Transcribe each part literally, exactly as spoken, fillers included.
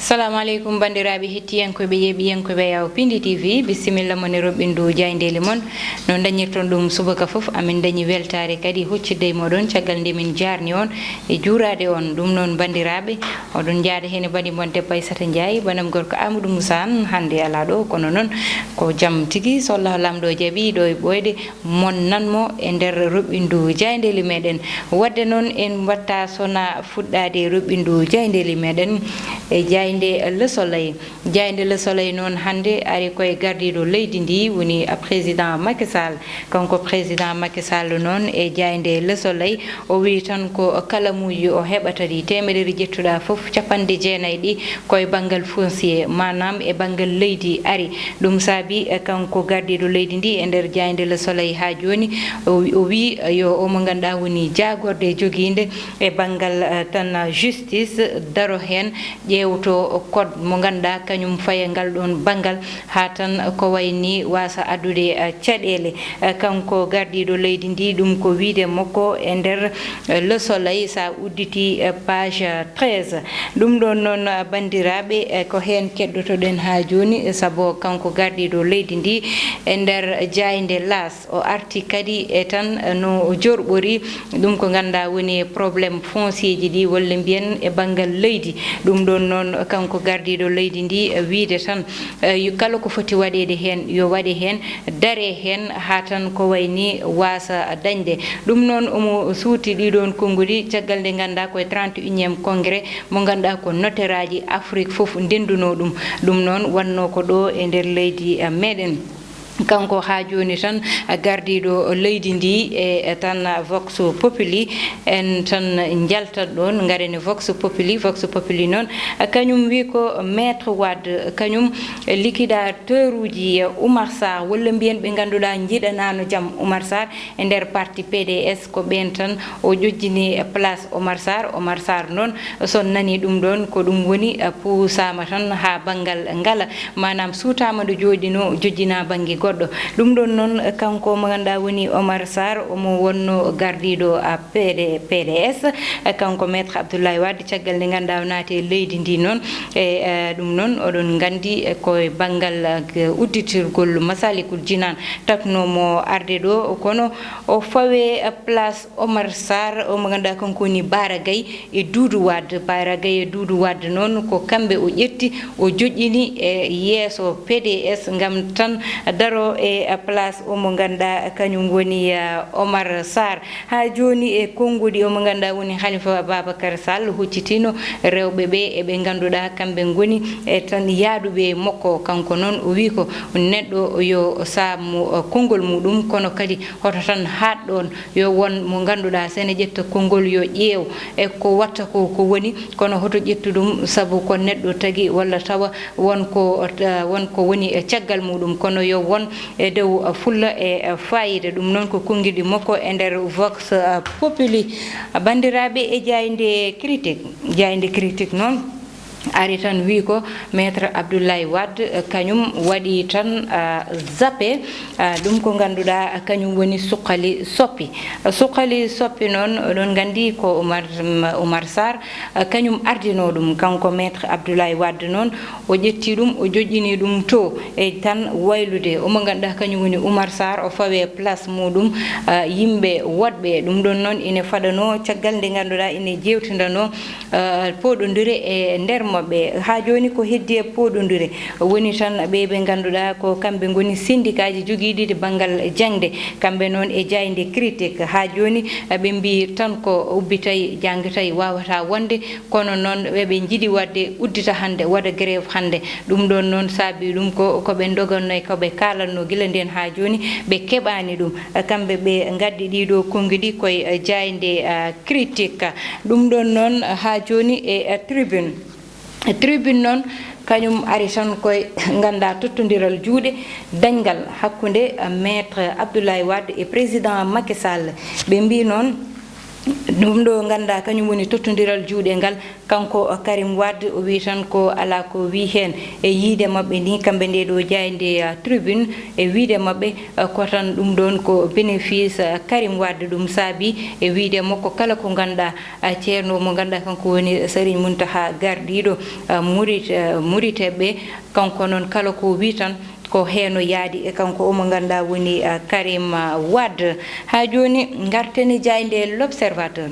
Salamu aleykum, banndiraaɓe hettiyankooɓe, yeeɓiyankooɓe Yaw Pindi T V, bisimilla mon e roɓɓindu jaayndeeli mon. No dañirton ɗum subaka fof, amin dañi weltaare kadi huccidde e mooɗon caggal nde min jaarni on e juuraade on. Ɗum noon, banndiraaɓe, oɗon njaada heen e bani mon debbo Aissata Ndiaye, banam gorko Amadou Moussa Anne, hannde alaa ɗo, kono noon ko jam tigi, so Allah Laamɗo jaɓi, ɗo e ɓooyde mon nan mo e nder roɓɓindu jaayndeeli meɗen. Wadde noon, en mbatta sona fuɗɗaade roɓɓindu jaayndeeli meɗen e jaaynde Le Soleil. Jaaynde Le Soleil noon hannde ari koye gardiiɗo leydi ndi, woni président Macky Sall. Kanko président Macky Sall noon e jaaynde Le Soleil, o wi tan ko kalamuuji o heɓata ɗi, teemedere ƴettuɗa fof, capanɗe jeenayi ɗi koye banngal foncier, maanaam e banngal leydi ari. Ɗum saabi, e, kanko gardiiɗo leydi ndi e nder jaaynde Le Soleil haa jooni, o wi, o wi, e, yo o mo ngannduɗaa woni jaagorde jogiinde e banngal, e, tan justice daro heen, ƴeewto code mo ngannduɗaa kañum faye ngal ɗoon banngal, haa tan ko wayi ni waasa addude, e, caɗeele. E, kanko gardiiɗo leydi ndi, ɗum ko wiyde makko e nder, e, Le Soleil, so a udditi, e, page treize. Ɗum ɗoon noon, banndiraaɓe, e, ko heen keɗdotoɗen haa jooni, e, sabu kanko gardiiɗo leydi ndi e nder jaaynde L'As, o arti kadi e tan no jorɓori ɗum ko ngannduɗaa woni problème foncier ji ɗi, walla mbiyen e banngal leydi. Ɗum ɗoon noon, kanko gardiiɗo leydi ndi, e, wiyde tan, e, yo kala ko foti waɗeede heen, yo waɗe heen, dare heen haa tan ko wayi ni waasa dañde. Ɗum noon, omo suuti ɗii ɗoon konnguɗi caggal nde ngannduɗaa ko e trente et unième congrès mo ngannduɗaa ko noteraaji Afrik fof ndenndunoo ɗum. Ɗum noon wannoo ko ɗo e nder leydi, eh, meɗen. Kanko haa jooni tan, eh, gardiiɗo leydi ndi e, eh, tan Vox Populi, en tan njaltat ɗoon, ngaren e Vox Populi. Vox Populi noon, eh, kañum wi ko Maître Wade, kañum liquidateur uji, eh, Oumar Sarr, walla mbiyen ɓe ngannduɗaa njiɗanaano jam Oumar Sarr, e nder parti P D S, ko ɓeen tan o ƴojjini place Oumar Sarr. Oumar Sarr noon, so on nanii ɗum ɗoon, ko ɗum woni, eh, puusaama tan haa banngal ngala, maanaam suutaama nde jooɗinoo, jojjinaa bannge goɗɗo. Ɗum ɗoon noon, kanko mo ngannduɗaa woni Oumar Sarr, omo wonnoo gardiiɗo, eh, P D, P D S, eh, kanko Maître Abdoulaye Wade, caggal nde ngannduɗaa o naati e leydi ndi noon, e, eh, ɗum noon, oɗon nganndi, eh, ko e banngal, eh, udditirgol Masalikul Jinaan taknoo mo arde ɗo, kono o fawee, eh, place Oumar Sarr, o mo ngannduɗaa kanko woni Bara Gaye e Doudou Wade. Bara Gaye e Doudou Wade noon ko kamɓe o ƴetti, o joƴƴini e yeeso P D S ngam tan daro e place o mo ngannduɗaa kañum woni, eh, Oumar Sarr. Haa jooni e konnguɗi o mo ngannduɗaa woni Khalifa Babacar Sall huccitiino rewɓe ɓe e ɓe ngannduɗaa kamɓe ngoni e tan yaaduɓe e makko. Kanko noon o wi ko neɗɗo yo saam mo, eh, konngol muɗum, kono kadi hoto tan haaɗ ɗoon, yo won mo ngannduɗaa so ene ƴetta konngol yo ƴeew e ko watta ko, ko woni, kono hoto ƴettu ɗum sabu ko neɗɗo tagi walla tawa won ko, eh, won ko woni e caggal muɗum, kono yo won e dow, eh, fulla e, eh, faayiida. Ɗum noon ko konngiɗi makko e nder Vox, eh, Populi. Banndiraaɓe, e jaaynde Critique, jaaynde Critique noon ari tan wi ko Maître Abdoulaye Wade, eh, kañum waɗi tan, ah, zappe, ah, ɗum ko ngannduɗaa, ah, kañum woni suqali soppi. Suqali soppi noon, oɗon nganndi ko Oumar, Oumar Sarr, ah, kañum ardinoo ɗum. Kanko Maître Abdoulaye Wade noon, o ƴetti ɗum, o joƴƴini ɗum to e tan waylude. Omo ngannduɗaa kañum woni Oumar Sarr, o fawee place muɗum, ah, yimɓe woɗɓe. Ɗum ɗoon noon ine faɗanoo caggal nde ngannduɗaa ine jeewtindanoo, ah, pooɗondire e nder maɓɓe. Haa jooni ko heddi e pooɗondire woni tan ɓe ɓe ngannduɗaa ko kamɓe ngoni syndicat ji jogiiɗi banngal jaŋde. Kamɓe noon e jaaynde Critique. Haa jooni ɓe mbiyi tan ko ubbitay, jangtay, waawataa wonde, kono noon eɓe njiɗi waɗde uddita hannde, waɗa grève hannde. Ɗum ɗoon noon saabii ɗum ko, ko ɓe ndoganno e ko ɓe kaalatnoo gila ndeen haa jooni, ɓe keɓaani ɗum. Kamɓe ɓe ngaddi ɗii ɗoo konngiɗi koye jaaynde, ah, Critique. Ɗum ɗoon noon haa jooni e, eh, Tribune. Tribune noon, kañum ari tan koye nganndaa tottondiral juuɗe dañngal hakkunde, eh, Maître Abdoulaye Wade e Président Macky Sall. Ɓe mbii noon, Ɗum ɗo nganndaa kañum woni tottondiral juuɗe ngal, kanko Karim Wade, o wii tan ko alaa ko wii heen. E yiide maɓɓe ni, kamɓe nde ɗo jaaynde, ah, tribune, e wiide maɓɓe, ah, ko tan ɗum ɗoon ko bénéfice, ah, Karim Wade. Ɗum saabi e wiide makko kala ko nganndaa, ah, ceerno mo nganndaa kanko woni Serigne Mountakha gardiiɗo, ah, Murit-, ah, Muriteɓe, kanko noon kala ko wii tan ko heeno yaadi e kanko omo nganndaa woni, ah, Karim, ah, Wade. Haa jooni ngarten e jaaynde L'Observateur.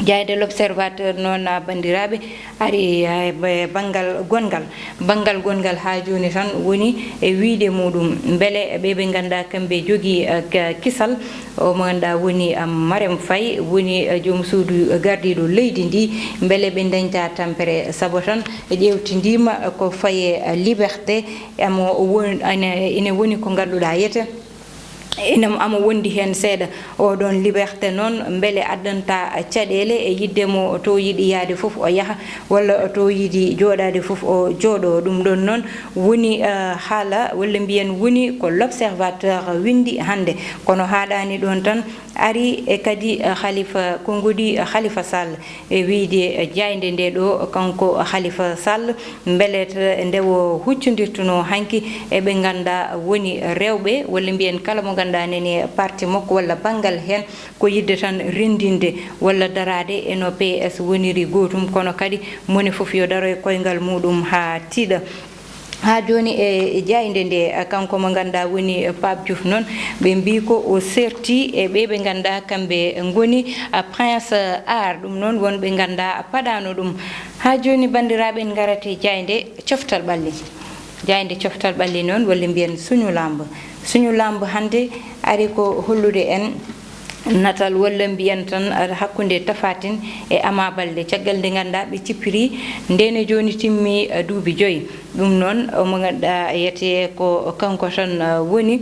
Jaaynde L'Observateur noon, ah, banndiraaɓe, ari, ah, e banngal gonngal. Banngal gonngal haa jooni tan woni e wiyde muɗum, mbele ɓe ɓe nganndaa kamɓe jogii, ah, ka-, kisal, o mo nganndaa woni, ah, Marème Faye, woni, ah, joom suudu gardiiɗo leydi ndi, mbele ɓe ndañta tampere, sabu tan ƴeewtindiima ko faye, ah, liberté, emo won-, ene, ene woni ko ngannduɗaa yete. Ina amo wondi heen seeɗa. Oɗoon liberté noon, mbele addanta caɗeele e yiɗde mo to yiɗi yahde fof o yaha, walla to yiɗi jooɗaade fof o jooɗo? Ɗum ɗoon noon woni, eh, haala, walla mbiyen woni ko L'Observateur winndi hannde. Kono haaɗaani ɗoon tan, ari e kadi, eh, Khalifa Konngudi, eh, Khalifa Sall. E wiyde jaaynde nde ɗo, kanko Khalifa Sall, mbele t-, nde o huccondirtunoo hanki e ɓe nganndaa woni rewɓe, walla mbiyen kala mo nganndaa nani parti makko walla banngal heen, ko yiɗde tan renndinde walla daraade e no P S woniri gootum, kono kadi mone fof yo daro e koyngal muɗum haa tiiɗa. Haa jooni e jaaynde nde, kanko mo ngannduɗaa woni Pape Diouf noon, ɓe mbii ko o serti e ɓe ɓe ngannduɗaa kamɓe ngoni Prince Art, ɗum noon won ɓe ngannduɗaa paɗaano ɗum. Haa jooni, banndiraaɓe, en ngarat e jaaynde coftal ɓalli. Jaaynde coftal ɓalli noon, walla mbiyen Suñu Lamb. Suñu Lamb hannde ari ko hollude en natal, walla mbiyen tan, hakkunde Tapha Tine e Ama Baldé, caggal nde ngannduɗaa ɓe cippiri, ndeen e jooni timmi, eh, duuɓi joyi. Ɗum noon, omo ngannduɗaa yetee ko kanko tan, eh, woni.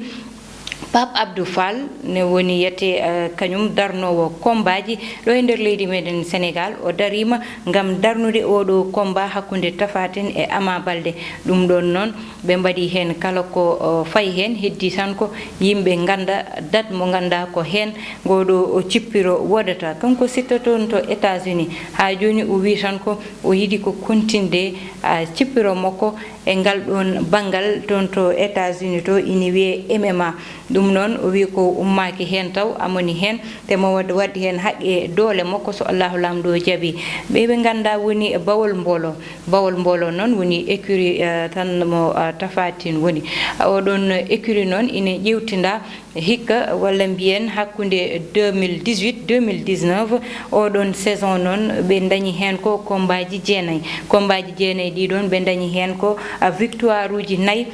Pape Abdou Fall ne woni yetee, eh, kañum darnoowo kombaaji ɗo e nder leydi meɗen Senegaal. O dariima ngam darnude oɗo komba hakkunde Tapha Tine e Ama Baldé. Ɗum ɗoon noon, ɓe mbaɗi heen kala ko, o, fayi heen, heddii tan ko yimɓe ngannda dat mo ngannduɗaa ko heen ngoɗo o cippiro wodata. Kanko Siteu toon to États-Unis, haa jooni o wii tan ko o yiɗi ko kontinde, a, cippiro makko e ngal ɗoon banngal toon to États-Unis to ina wiyee M M A. Ɗum noon o wii ko ummaaki heen taw, amoni heen, te mo waɗ-, waɗi heen haqqe doole makko so Allahu Laamɗo jaɓi. Ɓe ɓe ngannduɗaa woni Bawol Mboolo. Bawol Mboolo noon woni écurie, eh, tan mo, eh, Tapha Tine woni. Oɗoon écurie noon ina ƴeewtinda hikka, walla mbiyen hakkunde deux mille dix-huit, deux mille dix-neuf, oɗoon saison noon ɓe ndañi heen ko kombaaji jeenayi. Kombaaji jeenayi ɗii ɗoon ɓe ndañi heen ko, ah, victoire uji nayi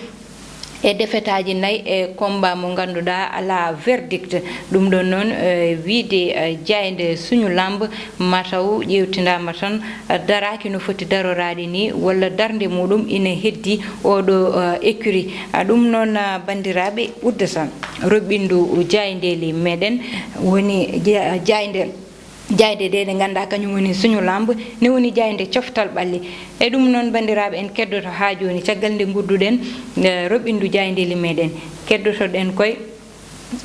e defetaaji nayi e combat mo ngannduɗaa alaa verdict. Ɗum ɗoon noon, eh, wiyde, eh, jaaynde Suñu Lamb, mataw ƴeewtindaama tan, eh, daraaki no foti daroraade ni, walla darnde muɗum ina heddii oɗo, eh, écurie. Ah, ɗum noon, ah, banndiraaɓe, uddata roɓɓindu jaayndeeli meɗen woni ja-, jaaynde Jaaynde nde, nde ngannduɗaa kañum woni Suñu Lamb, ne woni jaaynde coftal ɓalli. E ɗum noon, banndiraaɓe, en keddoto haa jooni, caggal nde ngudduɗen, eh, roɓɓindu jaayndeeli meɗen. Keddotoɗen koye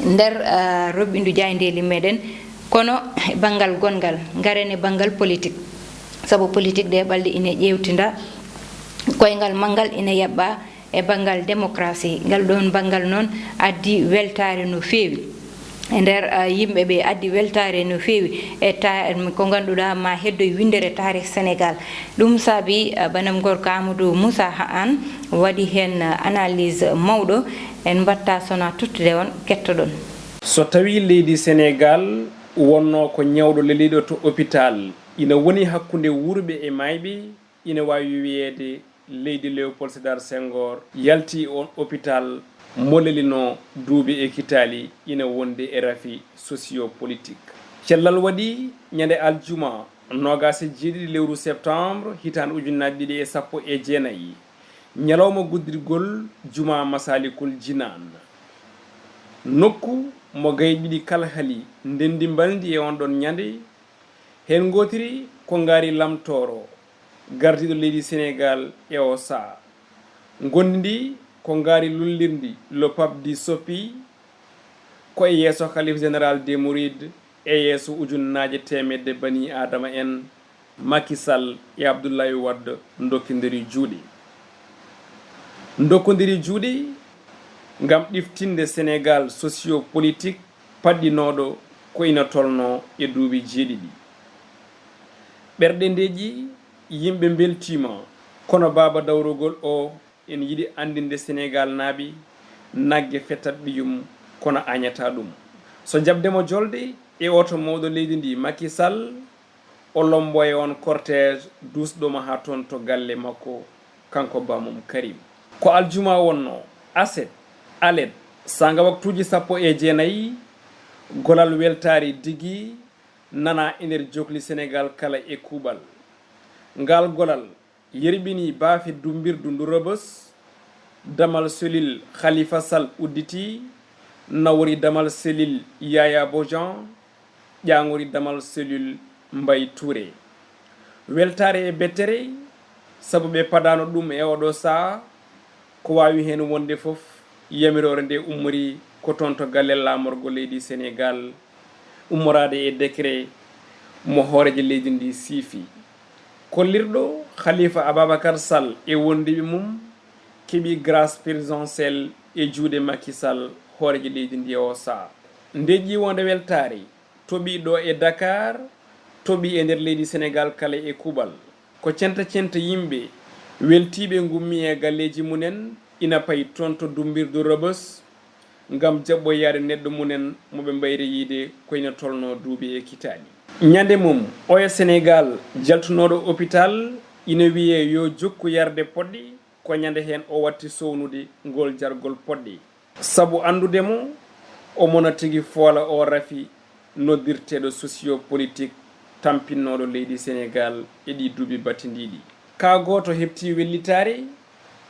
nder, eh, roɓɓindu jaayndeeli meɗen, kono e banngal gonngal, ngaren e banngal politik. Sabu politik ɗe ɓalli ina ƴeewtinda, koyngal maggal ina yaɓɓa, e banngal démocratie. Ngal ɗoon banngal noon addi weltaare no feewi e nder, ah, yimɓe ɓe, addi weltaare no feewi e ta-, ko ngannduɗaa ma heddo e winndere taarih Senegaal. Ɗum saabi, ah, banam gorko Amadou Moussa Anne waɗi heen, ah, analyse mawɗo. En mbaɗta sona tottude on, kettoɗon. So tawii leydi Senegaal wonnoo ko ñawɗo leliiɗo to hôpital, ina woni hakkunde wuurɓe e maayɓe, ina waawi wiyeede leydi Léopold Sédar Senghor yalti oon hôpital mo lelinoo duuɓi e kitaali ina wondi e rafi socio-politik. Cellal waɗi ñande aljuma noogaas e jeeɗiɗi lewru septembre hitaande ujunnaji ɗiɗi e sappo e jeenayi, ñalawma guddirgol juma Masalikul Jinaan. Nokku mo gayɓiɗi kalhali ndenndi mbalndi e oon ɗoon ñande, heen ngootiri ko ngaari Lamtooro, gardiiɗo leydi Senegaal e oo sahaa. Ngondi ndi ko ngaari lullirndi Le Pape di Sopi, ko e yeeso Khalife Général des Mourides, E yeeso ujunnaaje teemedde banii Aadama en, Macky Sall e Abdoulaye Wade ndokkondiri juuɗe. Ndokkondiri juuɗe ngam ɗiftinde Senegaal socio-politik paɗɗinooɗo ko ina tolnoo e duuɓi jeeɗiɗi. Ɓerɗe ndeeƴi, yimɓe mbeltiima, kono baaba dawrugol o en yiɗi anndinde Senegaalnaaɓe nagge fetat ɓiyum kono añataa ɗum. So jaɓde mo jolde e oto mawɗo leydi ndi Macky Sall, o lombo e on cortège duusɗo mo haa toon to galle makko, kanko baamum Karim. Ko aljuma wonnoo, aset, alet, saanga waktuuji sappo e jeenayi, golal weltaari digi nana e nder jokli Senegaal kala e kuuɓal. Ngaal golal yerɓini baafe dummbirdu ndu Rebeuss, damal selil Khalifa Sall udditi, nawori damal selil Yaya Bodian, ƴaŋori damal selil Mbaye Touré. Weltaare e bettere, sabu ɓe padaano ɗum e oɗo saha, ko waawi heen wonde fof, yamiroore nde ummori ko toon to galle laamorgo leydi Senegaal, ummoraade e décret mo hooreejo leydi ndi siifi. Kollirɗo Khalifa Ababacar Sall e wondiiɓe mum keɓi grâce présidentielle e juuɗe Macky Sall, hooreejo leydi ndi e o saha. Nde ƴiiwoonde weltaare toɓi ɗo e Dakar, toɓi e nder leydi Senegaal kala e kuuɓal. Ko centa centa yimɓe weltiiɓe ngummi e galleeji mumen, ina payi toon to dummbirdu Rebeuss ngam jaɓɓoyaade neɗɗo mumen mo ɓe mbayri yiyde ko ina tolnoo duuɓi e kitaali. Ñande mum, oya Senegaal jaltunooɗo opitaal ina wiyee yo jokku yarde poɗɗe, ko ñande heen o watti sownude ngol jargol poɗɗe. Sabu anndude mo, omo na tigi foola o rafi noddirteeɗo socio-politik tampinnooɗo leydi Senegaal e ɗii duuɓi battindiiɗi. Kaa gooto heɓtii wellitaare,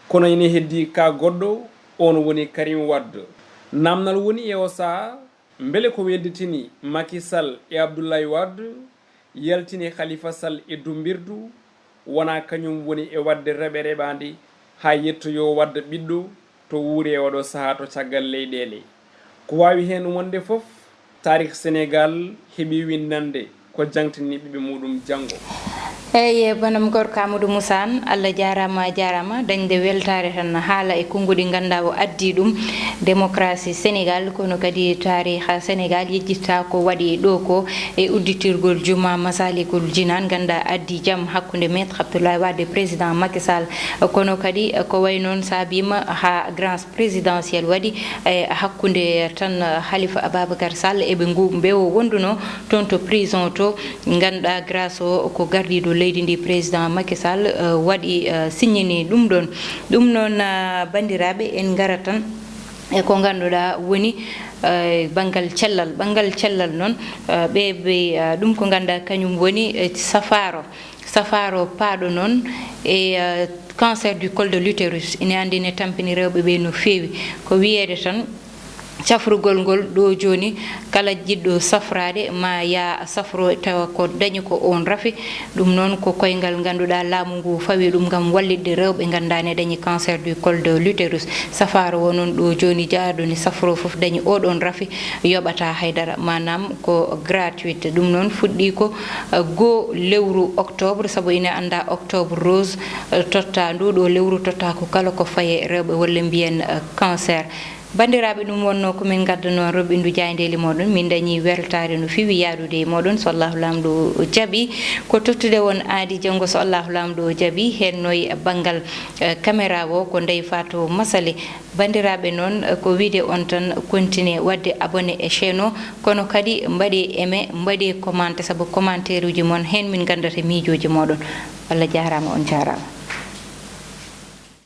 kono ina heddii kaa goɗɗo, oon woni Karim Wade. Naamnal woni e o saha, mbele ko welditini Macky Sall e Abdoulaye Wade, yaltini Khalifa Sall e dummbirdu, wonaa kañum woni e waɗde reɓe reɓaandi haa yettoyoo waɗde ɓiɗɗo to wuuri e oɗo saha to caggal leyɗeele. Ko waawi heen wonde fof, taarikh Senegaal heɓi winndande ko jaŋtini ɓiɓɓe muɗum janngo. Eyi, banam gorko Amadou Moussa Anne, Allah jaaraama, a jaaraama. Dañde weltaare tan, haala e konnguɗi ngannduɗaa o addi ɗum, démocratie Senegaal, kono kadi taariikha Senegaal yejjitta ko waɗi ɗo ko e udditirgol juma Masalikul Jinaan, ngannduɗaa addi jam hakkunde Maître Abdoulaye Wade e Président Macky Sall. Kono kadi ko wayi noon saabiima haa grâce présidentielle waɗi e hakkunde tan Khalifa Ababacar Sall e ɓe ngu-, ɓe o wonduno toon to prison to, ngannduɗaa grâce o ko gardiiɗo leydi ndi, Président Macky Sall, eh, waɗi, eh, signini ɗum ɗoon. Ɗum noon, ah, banndiraaɓe, en ngarat tan e ko ngannduɗaa woni, eh, banngal cellal. Banngal cellal noon, eh, ɓe, ɓe, ah, ɗum ko ngannduɗaa kañum woni, eh, safaaro. Safaaro paaɗo noon e, eh, cancer du col de l'utérus. Ina anndi ne tampini rewɓe ɓe no feewi. Ko wiyeede tan, safrugol ngol ɗo jooni, kala jiɗɗo safraade ma yaa safro tawa ko dañi ko oon rafi. Ɗum noon ko koyngal ngannduɗaa laamu ngu fawi ɗum ngam wallitde rewɓe ngannduɗaa ne dañi cancer du col de l'utérus. Safaaro o noon ɗo jooni jaaɗo ne safro fof dañi oɗon rafi, yoɓata haydara, maanaam ko gratuite. Ɗum noon fuɗɗii ko, eh, goo lewru octobre, sabu ina anndaa octobre rose, eh, totta ndu ɗo lewru, totta ko kala ko faye rewɓe walla mbiyen, eh, cancer. Banndiraaɓe, ɗum wonnoo ko min ngaddanoo roɓindu jaayndeeli mooɗon. Min dañii weltaare no feewi yaadude e mooɗon, so Allaahu Laamɗo jaɓii. Ko tottude won aadi janngo, so Allaahu Laamɗo jaɓii. Heen noy banngal, eh, caméra o ko Ndeye Fatou Massaly. Banndiraaɓe noon, eh, ko wiyde on tan, continuer waɗde abonné e chaîne o, kono kadi mbaɗee aimé, mbaɗee commenté, sabu commentaire uji mon heen min nganndata miijooji mooɗon. Allah jaaraama, on jaaraama.